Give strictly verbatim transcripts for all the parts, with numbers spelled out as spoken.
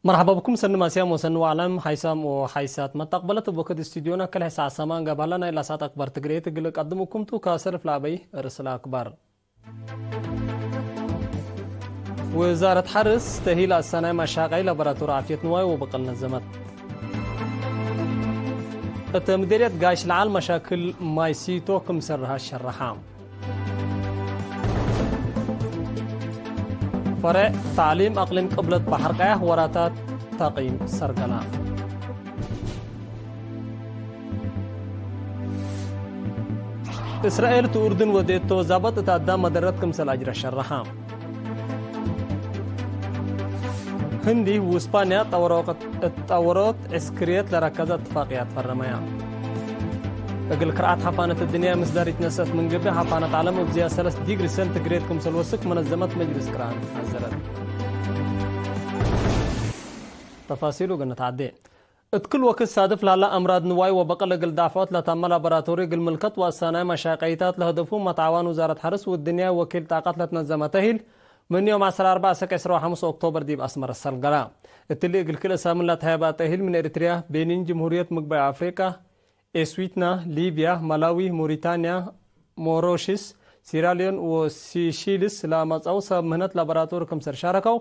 መርሐባ ብኩም ሰኒ ማስያም ወሰኒ ወዐለም ሓይሳም ወሓይሳት መተቅበለት እብ ወክድ ስቱድዮና ከልሕ ሳዕ ሰማን ገብአላ ናይ ላሳት አክባር ትግሬ እግል እቀድምኩም ቱ። ከሰልፍ ለአበይ እርስ ለአክባር ውዛረት ሐርስ ተሂል አሰናይ መሻቀይ ላቦራቶሪ ዓፍየት ንዋይ ወበቀል ነዘመት። እት ምዴርየት ጋሽ ለዓል መሻክል ማይ ሲቶ ክም ሰርሃ ሸረሓ። ፈሬዕ ተዕሊም አቅሊም ቅብለት በሐር ቀያሕ ወራታት ተቅይም ሰርገላ። እስራኤል እት ኡርድን ወዴቶ ዛበጥ እት አዳም መደረት ክምሰል አጅረ ሸረሐ። ህንዲ ወእስፓንያ ጠወሮት፣ እት ጠወሮት ዕስክርየት ለረከዘ እትፋቅያት ፈረመያ። እግል ክርአት ሐፋነት እድንያ ምስዳር ኢትነሰአት ምን ገብእ፣ ሐፋነት ዐለም እብ ዝያድ ሰለስ ዲግሪ ሴንቲግሬድ ክምሰል ወስክ መነዘመት መጅልስ ቅርአን ሐዘረት። ተፋሲሉ እግል ንትዓዴ። እት ክል ወክድ ሳድፍ ለሀላ አምራድ ንዋይ ወበቅል እግል ዳፍዖት ለተመ ላቦራቶሪ እግል ምልከት ወአሳናይ መሻቀይታት ለህደፉ መትዓዋን ውዛረት ሐርስ ወእድንያ ወኪል ጣቀት ለትነዘመ ተሂል ምን ዮም ዐስር አርበዕ አሰክ ዕስራ ወሐምስ ኦክቶበር ዲብ አስመረ ሰልገላ። እትሊ እግል ክልኤ ሳምን ለተሀየበ ተሂል ምን ኤሪትርያ፣ ቤኒን፣ ጅምሁርየት ምግባይ አፍሪቀ፣ ኤስዊትና፣ ሊብያ፣ ማላዊ፣ ሞሪታንያ፣ ሞሮሽስ፣ ሲራሊዮን ወሲሺልስ ለአመጽአው ሰብ ምህነት ላቦራቶሪ ክምሰል ሻረከው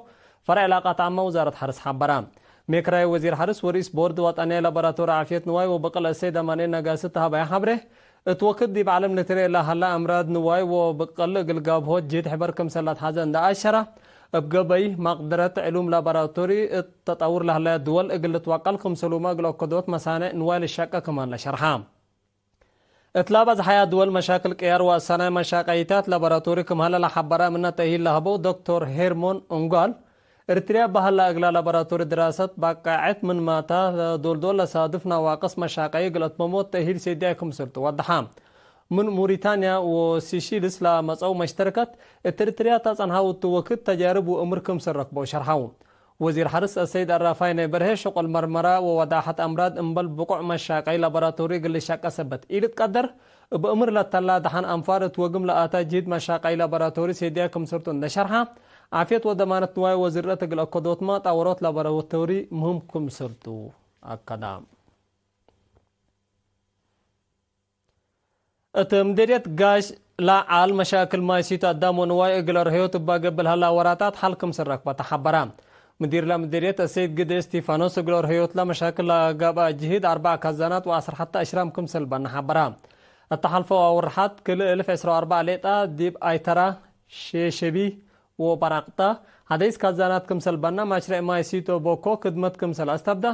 ፈርዕ ዕላቃት ዓመ ውዛረት ሐርስ ሐበረ። ሜክራይ ወዚር ሐርስ ወርኢስ ቦርድ ወጠንያይ ላቦራቶሪ ዓፍየት ንዋይ ወበቅል አሰይድ አማኑኤል ነጋሲ ተሀበያ ሐብሬ፣ እት ወክድ ዲብ ዐለም ልትርኤ ለሀላ አምራድ ንዋይ ወበቅል እግል ጋብሆት ጅህድ ሕበር ክምሰል ለትሐዘ እንደ አሸረ፣ እብ ገበይ መቅደረት ዕሉም ላቦራቶሪ እት ተጠውር ለሀለያ ድወል እግል ልትወቀል ክምሰሉመ እግል ኦከዶት መሳኔዕ ንዋይ ልሸቀ ክማን ለሸርሐ። እት ለአበዝሐያ ድወል መሻክል ቅያር ወአሳናይ መሻቀይታት ላቦራቶሪ ክም ሀለ ለሐበረ ምነ ተእሂል ለሀበው ዶክቶር ሄርሞን ኡንጓል፣ እርትርያ በሀላ እግላ ላቦራቶሪ ድራሰት ባቃዐት ምንመ ተ ለዶልዶል ለሳድፍ ነዋቅስ መሻቀይ እግል አትመሞት ተእሂል ሴድያይ ክምሰልቱ ወደሐ። ምን ሙሪታንያ ወሲሺልስ ለአመጽአው መሽተርከት፣ እት እርትርያ ተጸንሐው እቱ ወክድ ተጃርብ ወእምር ክምሰል ረክበው ሸርሐው። ወዚር ሐርስ አሰይድ አራፋይነ በርሄ፣ ሸቁል መርመራ ወወዳሐት አምራድ እምበል ብቁዕ መሻቀይ ላቦራቶሪ እግል ልሸቀ ሰበት ኢልትቀደር፣ እብ እምር ለተላ ደሐን አንፋር እት ወግም ለአታ ጅህድ መሻቀይ ላቦራቶሪ ሴድያይ ክምሰልቱ እንደ ሸርሐ፣ ዓፍየት ወደማነት ንዋይ ወዝርአት እግል አከዶትመ ጣወሮት ላቦራቶሪ ምህም ክምሰልቱ አከዳ። እት ምዴርየት ጋሽ ለዓል መሻክል ማይ ሲቶ አዳም ወንዋይ እግል አርህዮት እባ ገብእ ለሀላ ወራታት ሐል ክምሰል ረክበ ተሐበረ። ምዲር ለምዴርየት አሰይድ ግደ እስቲፋኖስ እግል አርህዮት ለመሻክል ለገብአ ጅህድ አርበዕ ካዛናት ወዐስር ሐተ አሽራም ክምሰል በነ ሐበረ። እተ ሐልፈው አውርሐት ክልኤ እልፍ ዕስራ ወአርበዕ ሌጣ ዲብ አይተራ፣ ሼሸቢ፣ ወበራቅታ፣ ሐደይስ ካዛናት ክምሰል በና፣ ማሽረዕ ማይ ሲቶ ቦኮ ክድመት ክምሰል አስተብዳ፣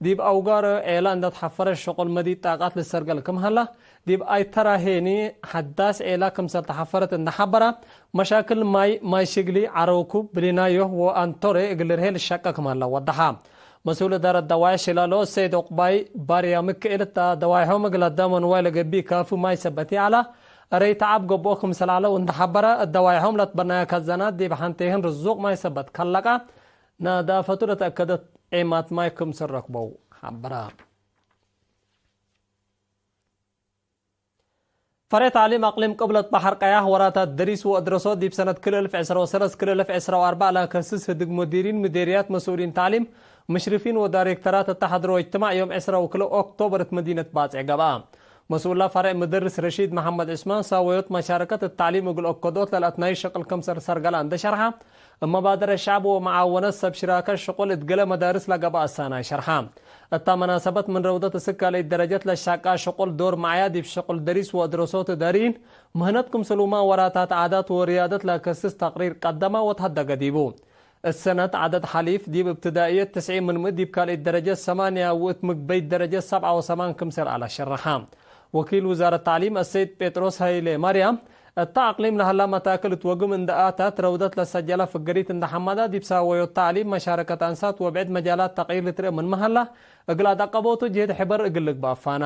ዲብ አውጋሮ ዔላ እንደ ተሐፈረ ሸቁል መዲድ ጣቃት ልሰርገል ክም ሀላ፣ ዲብ አይተራ ሄኒ ሐዳስ ዔላ ክምሰል ተሐፈረት እንደ ሐበራ፣ መሻክል ማይ፣ ማይ ሽግሊ፣ ዐረውኩ፣ ብሊናዮ ወአንቶሬ እግል ልርሄ ልሸቀ ክም ሀላ ወደሐ። መስኡል እዳረት ደዋይሕ ሽላሎ ሰይድ ዑቅባይ ባርያ ምክኤል እተ ደዋይሖም እግል አዳም ወንዋይ ለገብእ ካፊ ማይ ሰበት ይዐላ፣ እረይ ተዐብ ገብኦ ክምሰል ዐለው እንደ ሐበረ፣ እት ደዋይሖም ለትበናየ ካዛናት ዲብ ሐንቴህን ርዙቅ ማይ ሰበት ከለቀ፣ ነዳፈቱ ለተአከደት ዔማት ማይ ክምሰል ረክበው ሐበረ። ፈሬዕ ተዕሊም አቅሊም ቅብለት በሐር ቀያሕ ወራታት ደሪስ ወአድረሶት ዲብ ሰነት ክልኤ እልፍ ዕስራ ወሰለስ ክልኤ እልፍ ዕስራ ወአርበዕ ለከስስ ህድግ ሙዲሪን ምዴርያት መስኡሊን ተዕሊም፣ ምሽርፊን ወዳይሬክተራት እተ ሐድሮ እጅትማዕ ዮም ዕስራ ወክልኤ ኦክቶበር እት መዲነት ባጽዕ ገብአ። መስኡላ ፈሬዕ ምደርስ ረሺድ መሐመድ ዕስማን ሳወዮት መሻረከት እት ተዕሊም እግል ኦከዶት ለልአትናዩ ሸቅል ክምሰል ሰርገላ እንደ ሸርሐ፣ እብ መባደረት ሸዕብ ወመዓወነት ሰብ ሽራከት ሽቁል እት ገሌ መዳርስ ለገብአ አሳናይ ሸርሐ። እታ መናሰበት ምን ረውደት እስክ ካልኣይት ደረጀት ለሻቃ ሽቁል ዶር መዓያ ዲብ ሽቁል ደሪስ ወአድረሶት እዳሪይን ምህነት ክምሰሉመ ወራታት ዓዳት ወርያደት ለከስስ ተቅሪር ቀደመ ወተሀደገ ዲቡ። እት ሰነት ዓደድ ሐሊፍ ዲብ እብትዳእየት ትስዒ ምን ምእት ዲብ ካልኣይት ደረጀት ሰማንያ ወእት ምግበይት ደረጀት ሰብዓ ወሰማን ክምሰል ዐለ ሸረሐ። ወኪል ውዛረት ተዕሊም አሰይድ ጴጥሮስ ሀይሌ ማርያም፣ እተ አቅሊም ለሀላ መታክል እት ወግም እንደ አታት ረውደት ለሰጀለ ፍገሪት እንደ ሐመዳ፣ ዲብ ሳወዮት ተዕሊም፣ መሻረከት አንሳት ወብዕድ መጃላት ተቅይር ልትርኤ ምንመ ሀላ፣ እግል አዳቀቦቱ ጅህድ ሕበር እግል ልግበእ አፋና።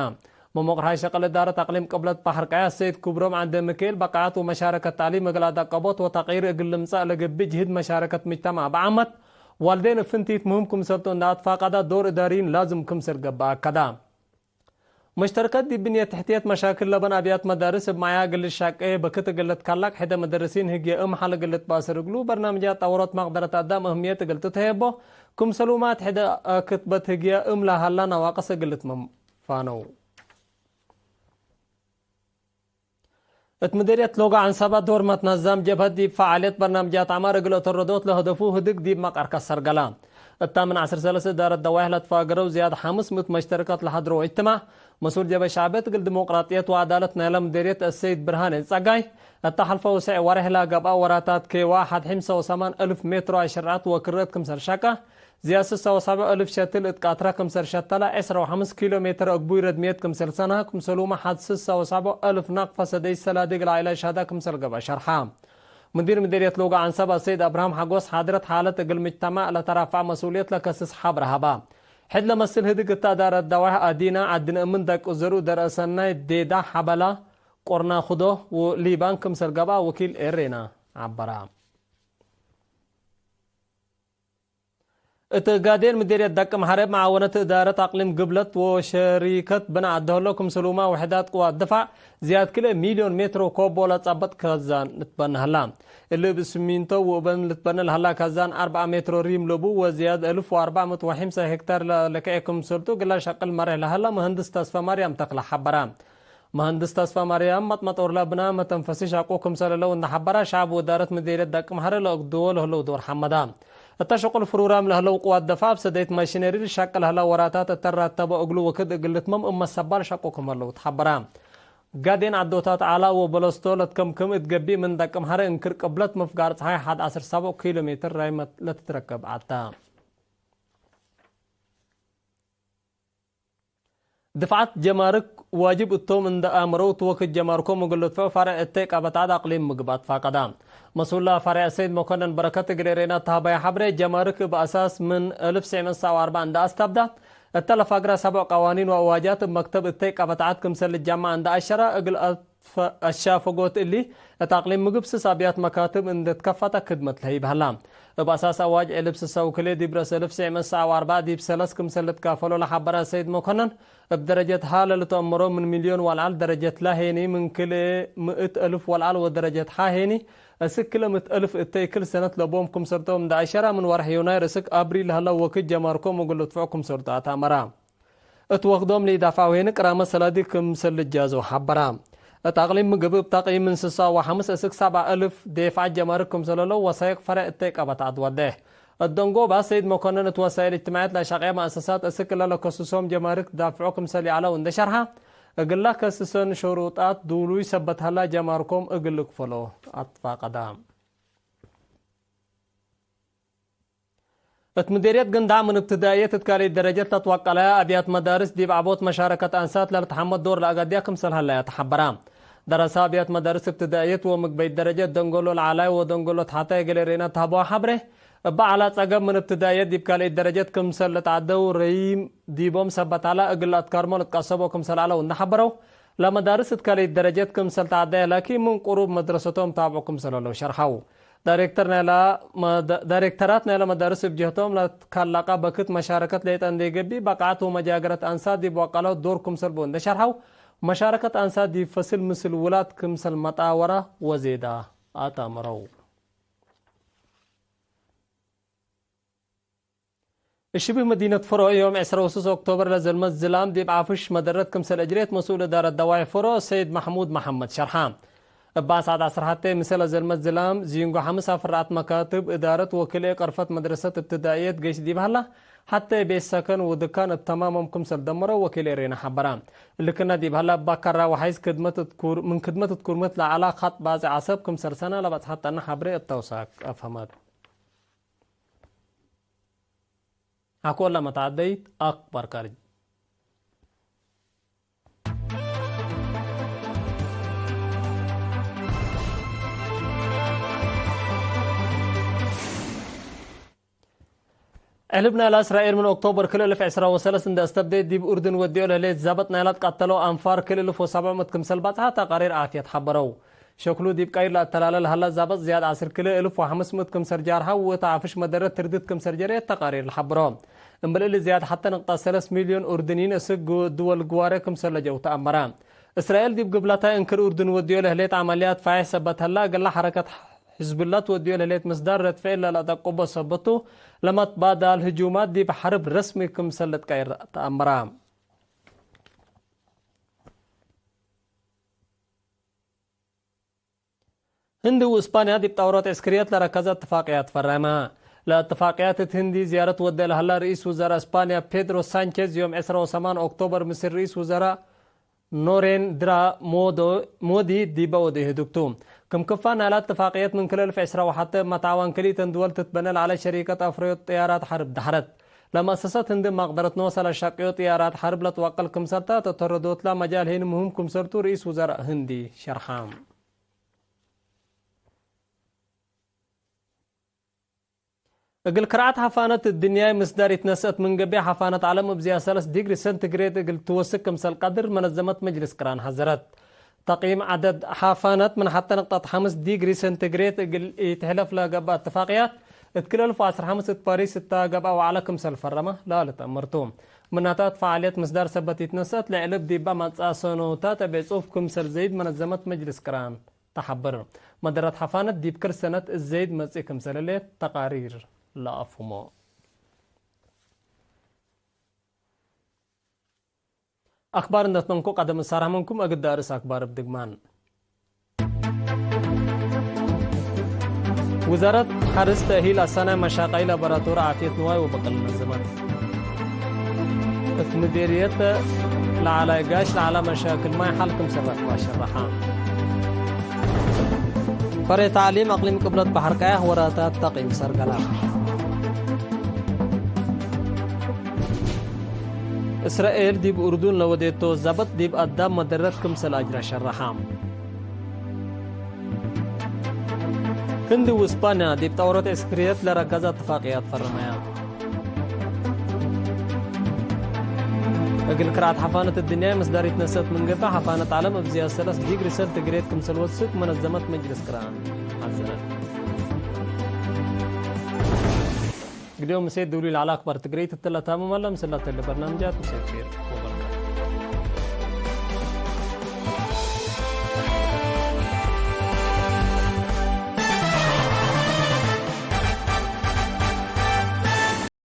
መሞቅርሃይ ሸቅል እዳረት አቅሊም ቅብለት በሐር ቀያሕ ሰይድ ክብሮም ዐንደ ሚካኤል፣ በቃዐት ወመሻረከት ተዕሊም እግል አዳቀቦት ወተቅይር እግል ልምጸእ ለገብእ ጅህድ መሻረከት ምጅተማዕ በዓመት፣ ዋልዴን እብ ፍንቲት ምህም ክምሰልቱ እንደ አትፋቀዳ፣ ዶር እዳሪይን ላዝም ክምሰል ገብአ አከዳ። መሽተርከት ዲብ ብንየት ተሕትየት መሻክል ለበን አብያት መዳርስ እብ መዓያ እግል ልሻቄ በክት እግል ልትከለቅ፣ ሕደ መደርሲን ህግየ እም ሐል እግል ልትባስር እግሉ፣ በርናምጃት ጠወሮት መቅደረት አዳም እህምየት እግል ትትሀየቦ፣ ክምሰልሁመ አትሕደ ክትበት ህግየ እም ለሀላ ነዋቅስ እግል ልትመም ፋነው። እት ምዴርየት ሎጋ ዐንሰባ ዶር መትነዛም ጀብሀት ዲብ ፈዓልየት በርናምጃት ዐማር እግል አተረዶት ለሀደፉ ህድግ ዲብ መቃር ከሰር ገላ። እታ ምን ዐስር ሰለስ እዳረት ደዋይሕ ለትፋገረው ዝያድ ሐምስ ምእት መሽተረከት ለሐድሮ እጅትማዕ፣ መስኡል ጀብሀት ሸዕብየት እግል ዲሞቅራጥየት ወዐዳለት ናይለ ምዴርየት አሰይድ ብርሃኔ ጸጋይ፣ እተ ሐልፈ ውስዕ ወሬሕ ለገብአ ወራታት ኬዋ ሐድ ሐምሳ ወሰማን እልፍ ሜትሮ አሸርዐት ወክረት ክምሰል ሸቀ፣ ዝያድ ስሳ ወሰብዕ እልፍ ሸትል እት ቃትራ ክምሰል ሸተለ፣ ዕስራ ወሐምስ ኪሎ ሜትር አግቡይ ረድምየት ክምሰል ሰነሐ፣ ክምሰልሁመ ሐድ ስሳ ወሰብዕ እልፍ ናቅፈ ሰደይ ሰላዲ እግል ዐይለ ሸህደ ክምሰል ገብአ ሸርሐ። ሙዲር ምዴርየት ሎጋ ዐንሰብ አሰይድ አብርሃም ሐጎስ፣ ሓድረት ሓለት እግል ምጅተማዕ ለተራፈዐ መስኡልየት ለከስስ ሐብር ሀበ። ሕድ ለመስል ህድግ እተ እዳረት ደዋይሕ አዲነ፣ ዐድነ እምን ደቅ ዘሩ ደርአ ሰናይ፣ ዴዳ፣ ሐበላ፣ ቆርናኩዶ ወሊባን ክምሰል ገብአ ወኪል ኤሬና ዐበረ። እት ጋዴን ምዴርየት ደቅ መሐረ፣ መዓወነት እዳረት አቅሊም ግብለት ወሸሪከት ብናእ ደህሎ ክምስልሁመ ውሕዳት ቅዋት ድፋዕ ዝያድ ክልኤ ሚልዮን ሜትሮ ኮቦ ለጸበጥ ከዛን ልትበነ ሀላ። እሊ እብ ስሚንቶ ወእበን ልትበነ ለሀላ ከዛን አርበዓ ሜትሮ ሪም ለቡ ወዝያድ እልፍ ወአርበዕ ምእት ወሐምሳ ሄክታር ለልክዔ ክምሰልቱ እግላ ሸቅል መሬሕ ለሀላ መሀንድስ ተስፈማርያም ተክለ ሐበረ። መሀንድስ ተስፋማርያም መጥመጦር ለብና መተንፈሲ ሻቁ ክምሰል ህለው እንደ ሐበረ፣ ሸዕብ ወእዳረት ምዴርየት ደቅ መሐረ ለአግድዎ ለህለው ዶር ሐመደ። እተ ሸቁል ፍሩራም ለህለው ቅዋት ደፋ እብ ሰደይት ማሽነሪ ልሸቅል ህለ ወራታት እተ ራተበ እግሉ ወክድ እግል ልትመም እመ ሰባል ሸቁ ክም ህለው ተሐበረ። ጋዴን ዐዶታት ዐላ ወበለስቶ ለትከምክም እት ገቢእ ምን ደቅ መሐረ እንክር ቅብለት ምፍጋር ጸሓይ ሐድ ዐስር ሰቦዕ ኪሎ ሜትር ራይመት ለትትረከብ ዐድ ተ። ድፍዓት ጀማርክ ዋጅብ እቶም እንደ አመረው፣ እት ወክድ ጀማርኮም እግል ልድፍዑ ፈርዕ እተይ ቀበት ዐድ አቅሊም ምግብ አትፋቀዳ። መስኡል ፈርዕ ሰይድ መኮነን በረከት እግል ኤሬና ተሀበየ ሐብሬ፣ ጀማርክ እብ አሳስ ምን እልፍ ትስዕ ምእት ሰብዓ ወአርበዕ እንደ አስተብዳ፣ እተ ለፋግረ ሰብዕ ቀዋኒን ወአዋጃት እብ መክተብ እተይ ቀበት ዐድ ክምሰል ልትጀመዕ እንደ አሸረ፣ እግል አትፈ-፣ አሻፈጎት እሊ፣ እት አቅሊም ምግብ ስስ አብያት መካትብ እንደ ትከፈተ ክድመት ለህይብ ሀላ። እብ አሳስ አዋጅ እልፍ ስሳ ወክልኤ ዲብ ረአስ እልፍ ትስዕ ምእት ሰብዓ ወአርበዕ ዲብ ሰለስ ክምሰል ልትካፈሎ ለሐበረ ሰይድ መኮነን፣ እብ ደረጀት ሀ ለልትአመሮ ምን ሚልዮን ወለዐል፣ ደረጀት ላ ሄኒ ምን ክልኤ ምእት እልፍ ወለዐል ወደረጀት ሐ ሄኒ እስክ ክልኤ ምእት እልፍ እተይ ክል ሰነት ለቦም ክምሰልቶም እንደ አሸረ፣ ምን ወርሕ ዮናይር እስክ አብሪል ለሀለው ወክድ ጀማርኮም እግል ልድፍዑ ክምሰልቱ አትአመረ። እት ወክዶም ለኢዳፍዐው ሄኒ ቅራመት ሰላዲ ክምሰል ልጃዞ ሐበረ። እት አቅሊም ምግብ እብ ተቅይም ምን ስሳ ወሐምስ እስክ ሰብዓ እልፍ ዴፍዐት ጀማርክ ክምሰል ህለው ወሳይቅ ፈርዕ እተይ ቀበት ዐድ ወዴሕ። እት ደንጎባ ሰይድ መኮነን እት ወሳይል እጅትማዕየት ለሸቅየ መአሰሳት እስክ እለ ለከስሶም ጀማርክ ዳፍዖ ክምሰል ይዐለው እንደ ሸርሐ፣ እግል ለከስሰን ሸሩጣት ዱሉይ ሰበት ሀላ ጀማርኮም እግል ልክፈሎ አትፋቀዳ። እት ምዴርየት ግንዳዕ ምን እብትዳእየት እት ካልእየት ደረጀት ለትወቀለያ አብያት መዳርስ ዲብ ዐቦት መሻረከት አንሳት ለልትሐመድ ዶር ለአጋድያ ክምሰል ሀለያ ተሐበራ። ደረሰ አብያት መዳርስ እብትዳእየት ወምግበይት ደረጀት ደንጎሎ ለዐላይ ወደንጎሎ ተሐታይ እግል ኤሬና ተሀበዋ ሐብሬ፣ እበ ዐላ ጸገም ምን እብትዳእየት ዲብ ካልእየት ደረጀት ክምሰል ልትዐደው ረይም ዲቦም ሰበት ዐላ እግል ለአትካርሞ ልትቀሰቦ ክምሰል ዐለው እንደ ሐበረው፣ ለመዳርስ እት ካልእየት ደረጀት ክምሰል ተዐደየ ላኪን ምን ቅሩብ መድረሰቶም ታብዑ ክምሰል ህለው ሸርሐው። ዳይሬክተር ናይለ መደ-፣ ዳይሬክተራት ናይለ መዳርስ እብ ጀህቶም ለትከለቀ በክት መሻረከት ሌጠ እንዴ ገብእ፣ በቃዐት ወመጃገረት አንሳት ዲብ ወቀለው ዶር ክምሰል ቡ እንዴ ሸርሐው፣ መሻረከት አንሳት ዲብ ፈስል ምስል ውላድ ክምሰል መጣወረ ወዜዳ አትአምረው። እብ ሽብህ መዲነት ፍሮ፣ ዮም ዕስራ ወስስ ኦክቶበር ለዘልመት ዝላም ዲብ ዐፍሽ መደረት ክምሰል እጅሬት መስኡል እዳረት ደዋይ ፍሮ ሰይድ መሕሙድ መሐመድ ሸርሐ። እብ አስዓት ዐስር ሐቴ ምሰል ለዘልመት ዝላም ዚንጎ ሐምስ አፍራዐት መካትብ እዳረት ወክልኤ ቀርፈት መድረሰት እብትዳእየት ገሽ ዲብ ሀላ፣ ሐቴ ቤት ሰከን ወድካን እብ ተማሞም ክምሰል ደመረው ወኪል ኤሬና ሐበረ። እሊ ክና ዲብ ሀላ፣ እብ አካራ ወሐይስ ክድመት እት ኩር-፣ ምን ክድመት እት ኩርምት ለዐላ ኸጥ ባጽዕ ዐሰብ ክምሰል ሰና ለበጽሐት ጠና ሐብሬ እት ተውሳክ አፍሀመት። ሐቆለ መትዐደይት አክባር ካርጅ። ዕልብ ናይላ እስራኤል ምን ኦክቶበር ክልኤ እልፍ ዕስራ ወሰለስ እንደ አስተብዴት ዲብ ኡርድን ወድዮ ለህሌት ዛበጥ ናይላ ትቀተለው አንፋር ክልኤ እልፍ ወሰብዕ ምእት ክምሰል ባጽሐ ተቃሪር ዓፍየት ሐበረው። ሸክሉ ዲብ ቀይር ለአተላለ ለሀላ ዛበጥ ዝያድ ዐስር ክልኤ እልፍ ወሐምስ ምእት ክምሰል ጃርሐው ወእት ዐፍሽ መደረት ትርድት ክምሰል ጀርየት ተቃሪር ለሐብሮ። እምበል እሊ ዝያድ ሐተ ንቅጠት ሰለስ ሚልዮን ኡርድንይን እስክ ድወል ግዋሬ ክምሰል ለጀው ተአመረ። እስራኤል ዲብ ግብላታይ እንክር ኡርድን ወድዮ ለህሌት ዐመልያት ፋይሕ ሰበት ሀላ፣ እግላ ሐረከት ሕዝቡላህ ትወድዮ ለህሌት ምስዳር ረድፍ ለለአጠቅቦ ሰበት ቱ፣ ለመትባዳል ህጁማት ዲብ ሐርብ ረስሚ ክምሰል ልትቀየር ተአመረ። ህንዲ ወእስፓንያ ዲብ ጣውረት ዕስክርየት ለረከዘ እትፋቅያት ፈረመ። ለእትፋቅያት እት ህንዲ ዝያረት ወደ ለሀላ ርኢስ ውዘራእ እስፓንያ ፔድሮ ሳንቼዝ ዮም ዕስራ ወሰማን ኦክቶበር ምስል ርኢስ ውዘራእ ኖሬንድራ ሞዶ-፣ ሞዲ ዲበ ወደ ህዱግቱ። ክም ክፋ ናላ እትፋቅየት ምን ክል እልፍ ዕስራ ወሐተ እብ መትዓዋን ክልኢተን ድወል ትትበነ ለዐለ ሸሪከት አፍረዮት ጥያራት ሐርብ ደሐረት። ለመአሰሰት ህንዲ መቅደረት ኖሰ ለሸቅዮ ጥያራት ሐርብ ለትወቀል ክምሰልታ ተተረዶትላ መጃል ሄኒ ምህም ክምሰልቱ ርኢስ ውዘራእ ህንዲ ሸርሐ። እግል ክርዓት ሐፋነት እድንያይ ምስዳር ኢትነሰአት ምን ገብእ፣ ሐፋነት ዐለም እብ ዝያድ ሰለስ ዲግሪ ሰንቲግሬድ እግል ትወስክ ክምሰል ቀድር መነዘመት መጅልስ ቅራን ሐዘረት። ተቅይም ዐደድ ሐፋነት ምን ሐተ ንቅጠት ሐምስ ዲግሪ ሰንቲግሬድ እግል ኢትሕለፍ ለገብአ እትፋቅያት፣ እት ክል እልፍ ወዐስር ሐምስ እት ፓሪስ እተ ገብአ ወዐለ ክምሰል ፈረመ ለልትአመር ቱ። ምናተ እት ፈዓልየት ምስዳር ሰበት ኢትነሰአት ለዕልብ ዲበ መጽአ ሰኖታት እብ ዕጹፍ ክምሰል ዘይድ መነዘመት መጅልስ ቅራን ተሐብር። መደረት ሐፋነት ዲብ ክል ሰነት እት ዘይድ መጽእ ክምሰል ህሌት ተቃሪር ለአፍህሞ። አክባር እንዴ ትመንኮ ቀደም እሳርሐ ምንኩም እግል ዳርስ አክባር እብ ድግማን። ውዛረት ሐርስ ተእሂል አሳናይ መሻቃይ ላቦራቶሪ ዓፍየት ንዋይ ወበቅል ነዘመት። እት ምዴርየት ለዐላይ ጋሽ ለዐለ መሻክል ማይ ሐል ክምሰል ረክበ ሸረሐ። ፈሬ ተዕሊም አቅሊም ቅብለት በሐር ቀያሕ ወራታት ተቂም ሰርገላ። እስራኤል ዲብ ኡርዱን ለወዴቶ ዘበት ዲብ አዳም መደረት ክምሰል አጅረ ሸረሐ። ህንዲ ወእስፓንያ ዲብ ጣውረት ዕስክርየት ለረከዘ እትፋቅያት ፈረመያ። እግል ክርዓት ሐፋነት እድንያይ ምስዳር ኢትነሰአት ምን ገብእ፣ ሐፋነት ዐለም እብ ዝያድ ሰለስ ዲግሪ ሰንቲግሬድ ክምሰል ወስክ መነዘመት መጅልስ ቅራን ሐዘረት። ግዴው ምሴ ዱሊ ለዐለ አክባር ትግሬ ትትለ ታምም አለ። ምስል ለተለ በርናምጃት ምሴ ኬር ወበረከት።